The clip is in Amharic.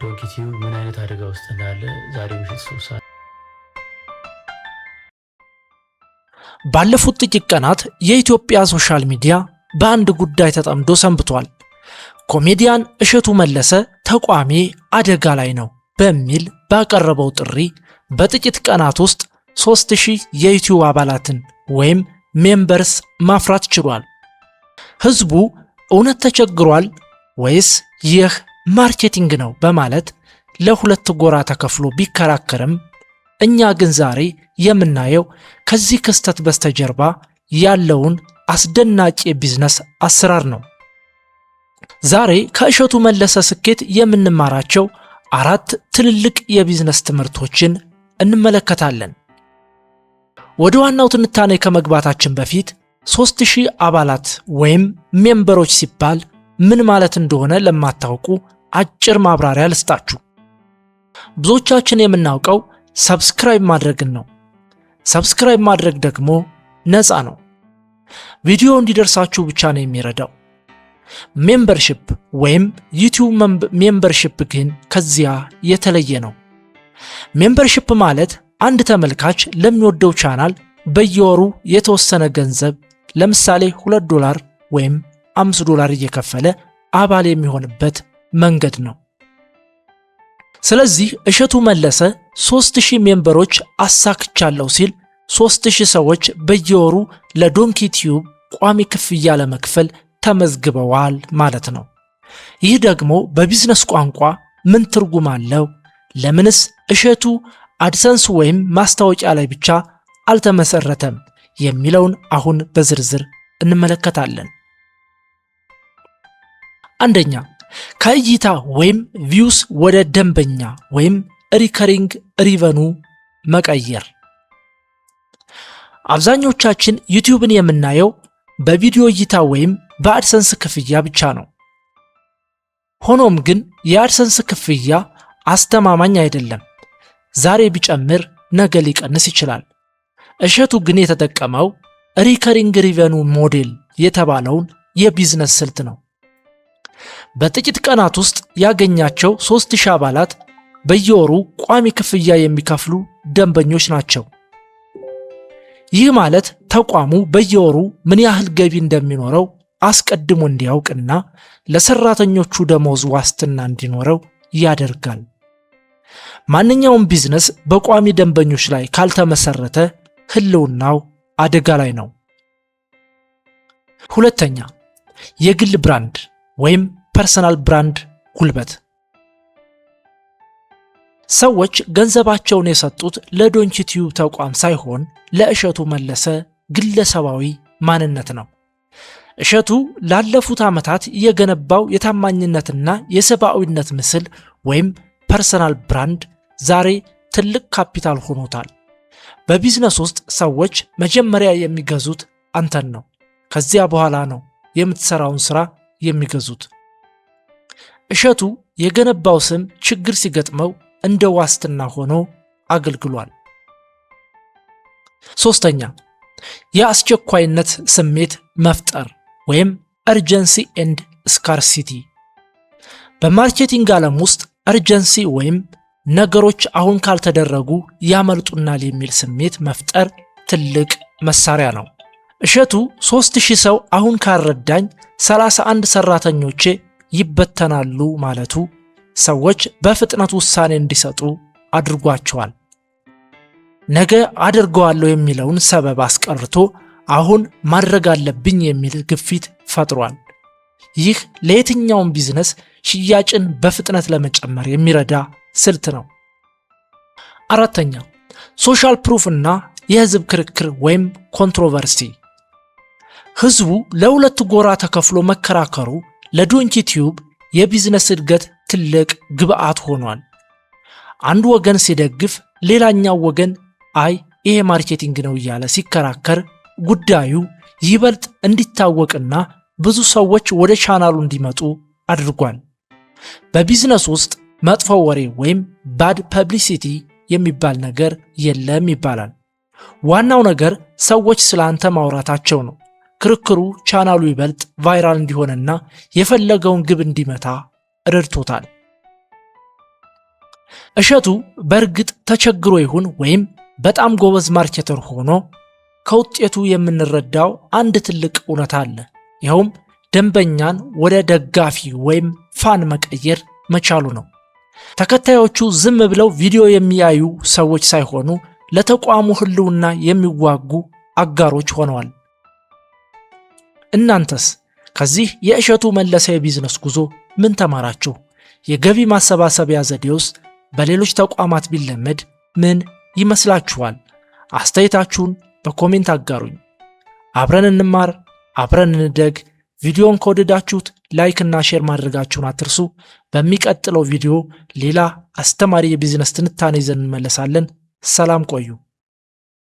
ዶንኪ ቲዩብ ምን አይነት አደጋ ውስጥ እንዳለ ዛሬ ምሽት 3 ሰዓት ባለፉት ጥቂት ቀናት የኢትዮጵያ social media በአንድ ጉዳይ ተጠምዶ ሰንብቷል። ኮሜዲያን እሸቱ መለሰ ተቋሜ አደጋ ላይ ነው በሚል ባቀረበው ጥሪ በጥቂት ቀናት ውስጥ 3000 የዩቲዩብ አባላትን ወይም members ማፍራት ችሏል። ህዝቡ እውነት ተቸግሯል ወይስ ይህ marketing ነው በማለት ለሁለት ጎራ ተከፍሎ ቢከራከርም፣ እኛ ግን ዛሬ የምናየው ከዚህ ክስተት በስተጀርባ ያለውን አስደናቂ የቢዝነስ አሰራር ነው። ዛሬ ከእሸቱ መለሰ ስኬት የምንማራቸው አራት ትልልቅ የቢዝነስ ትምህርቶችን እንመለከታለን። ወደ ዋናው ትንታኔ ከመግባታችን በፊት 3000 አባላት ወይም member ኦች ሲባል ምን ማለት እንደሆነ ለማታውቁ አጭር ማብራሪያ ልስጣችሁ። ብዙዎቻችን የምናውቀው subscribe ማድረግን ነው። Subscribe ማድረግ ደግሞ ነፃ ነው። ቪዲዮ እንዲደርሳችሁ ብቻ ነው የሚረዳው። Membership ወይም ዩቲዩብ membership ግን ከዚያ የተለየ ነው። Membership ማለት አንድ ተመልካች ለሚወደው ቻናል በየወሩ የተወሰነ ገንዘብ፣ ለምሳሌ 2 ዶላር ወይም 5 ዶላር እየከፈለ አባል የሚሆንበት መንገድ ነው። ስለዚህ እሸቱ መለሰ 3000 member ኦች አሳክቻለሁ ሲል 3000 ሰዎች በየወሩ ለዶንኪ ቲዩብ ቋሚ ክፍያ ለመክፈል ተመዝግበዋል ማለት ነው። ይህ ደግሞ በቢዝነስ ቋንቋ ምን ትርጉም አለው? ለምንስ እሸቱ AdSense ወይም ማስታወቂያ ላይ ብቻ አልተመሰረተም? የሚለውን አሁን በዝርዝር እንመለከታለን። አንደኛ፣ ከእይታ ወይም views ወደ ደንበኛ ወይም recurring revenue መቀየር። አብዛኞቻችን ዩቲዩብን የምናየው በቪዲዮ እይታ ወይም በ AdSense ክፍያ ብቻ ነው። ሆኖም ግን የ AdSense ክፍያ አስተማማኝ አይደለም። ዛሬ ቢጨምር ነገ ሊቀንስ ይችላል። እሸቱ ግን የተጠቀመው recurring revenue model የተባለውን የቢዝነስ ስልት ነው። በጥቂት ቀናት ውስጥ ያገኛቸው 3000 አባላት በየወሩ ቋሚ ክፍያ የሚከፍሉ ደንበኞች ናቸው። ይህ ማለት ተቋሙ በየወሩ ምን ያህል ገቢ እንደሚኖረው አስቀድሞ እንዲያውቅና ለሰራተኞቹ ደሞዝ ዋስትና እንዲኖረው ያደርጋል። ማንኛውም ቢዝነስ በቋሚ ደንበኞች ላይ ካልተመሰረተ ህልውናው አደጋ ላይ ነው። ሁለተኛ፣ የግል brand ወይም personal brand ጉልበት። ሰዎች ገንዘባቸውን የሰጡት ለዶንኪ ቲዩብ ተቋም ሳይሆን ለእሸቱ መለሰ ግለሰባዊ ማንነት ነው። እሸቱ ላለፉት ዓመታት የገነባው የታማኝነትና የሰብአዊነት ምስል ወይም personal brand ዛሬ ትልቅ ካፒታል ሆኖታል። በቢዝነስ ውስጥ ሰዎች መጀመሪያ የሚገዙት አንተን ነው። ከዚያ በኋላ ነው የምትሰራውን ስራ የሚገዙት። እሸቱ የገነባው ስም ችግር ሲገጥመው እንደ ዋስትና ሆኖ አገልግሏል። ሶስተኛ፣ የአስቸኳይነት ስሜት መፍጠር ወይም urgency and scarcity። በ marketing ዓለም ውስጥ urgency ወይም ነገሮች አሁን ካልተደረጉ ያመልጡናል የሚል ስሜት መፍጠር ትልቅ መሳሪያ ነው። እሸቱ 3000 ሰው አሁን ካልረዳኝ 31 ሰራተኞቼ ይበተናሉ ማለቱ ሰዎች በፍጥነት ውሳኔ እንዲሰጡ አድርጓቸዋል። ነገ አደርገዋለሁ የሚለውን ሰበብ አስቀርቶ አሁን ማድረግ አለብኝ የሚል ግፊት ፈጥሯል። ይህ ለየትኛውም ቢዝነስ ሽያጭን በፍጥነት ለመጨመር የሚረዳ ስልት ነው። አራተኛ፣ social proof እና የህዝብ ክርክር ወይም controversy። ህዝቡ ለሁለት ጎራ ተከፍሎ መከራከሩ ለዶንኪ ቲዩብ የቢዝነስ እድገት ትልቅ ግብአት ሆኗል። አንዱ ወገን ሲደግፍ፣ ሌላኛው ወገን አይ ይሄ marketing ነው እያለ ሲከራከር ጉዳዩ ይበልጥ እንዲታወቅና ብዙ ሰዎች ወደ ቻናሉ እንዲመጡ አድርጓል። በቢዝነስ ውስጥ መጥፎ ወሬ ወይም bad publicity የሚባል ነገር የለም ይባላል። ዋናው ነገር ሰዎች ስለ አንተ ማውራታቸው ነው። ክርክሩ ቻናሉ ይበልጥ viral እንዲሆንና የፈለገውን ግብ እንዲመታ ረድቶታል። እሸቱ በእርግጥ ተቸግሮ ይሁን ወይም በጣም ጎበዝ marketer ሆኖ ከውጤቱ የምንረዳው አንድ ትልቅ እውነት አለ። ይኸውም ደንበኛን ወደ ደጋፊ ወይም fan መቀየር መቻሉ ነው። ተከታዮቹ ዝም ብለው ቪዲዮ የሚያዩ ሰዎች ሳይሆኑ ለተቋሙ ሕልውና የሚዋጉ አጋሮች ሆነዋል። እናንተስ ከዚህ የእሸቱ መለሰ የቢዝነስ ጉዞ ምን ተማራችሁ? የገቢ ማሰባሰቢያ ዘዴውስ በሌሎች ተቋማት ቢለመድ ምን ይመስላችኋል? አስተያየታችሁን በ comment አጋሩኝ። አብረን እንማር፣ አብረን እንደግ። ቪዲዮን ከወደዳችሁት like እና share ማድረጋችሁን አትርሱ። በሚቀጥለው ቪዲዮ ሌላ አስተማሪ የቢዝነስ ትንታኔ ይዘን እንመለሳለን። ሰላም ቆዩ።